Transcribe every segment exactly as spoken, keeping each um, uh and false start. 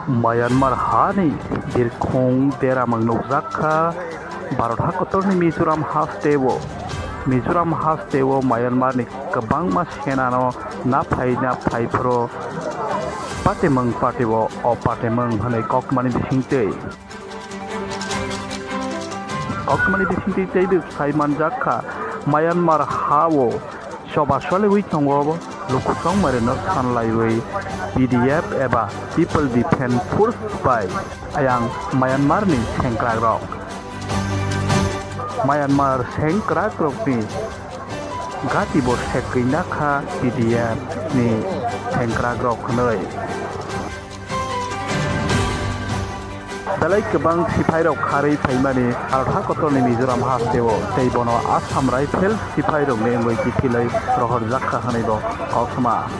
Myanmar hani birkhung deramung nukjak kha Bharat hakotorni Mizoram hasteo. Mizoram hasteo Myanmarni kwbangma senano naphai naphai phuru patimung patio, o patimung hwnwi kokmani bisingtwi. Kokmani bisingtwi teibo sai manjak kha, Myanmar hao choba soliwi tongo lukuchongmarino sanlaiwi P D F eba People Defense Force bai ayang Myanmarni sengkrakrok. Myanmar sengkrakrokni gatibo sekgwina kha P D F ni sengkrakrok hwnwi. Belai kwbang siphairok kharwi phaimani Bharat hakotorni Mizoram hasteo tei bono Assam Rifles siphairokni wngwi kiphilwi rohorjak kha hwnwibo koktwma.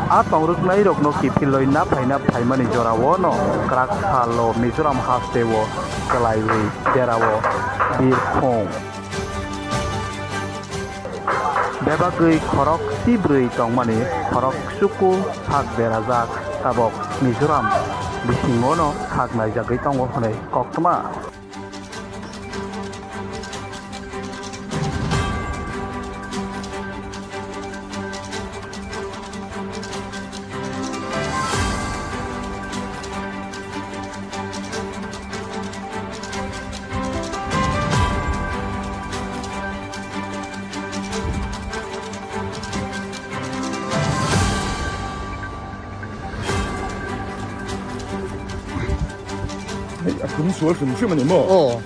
A tongrwknairokno kiphilwi naphaina phaimani jorao'-no kwrak salo Mizoram hasteo kwlaiwi derao birkhung. Bebagwi khorok chibrwi tongmani khorok chuku sak berajak, tabok Mizoram bisingono sak naijagwi tongo hwnwi koktwma. Hey, aku ni sual sum sum ni mo. Oh.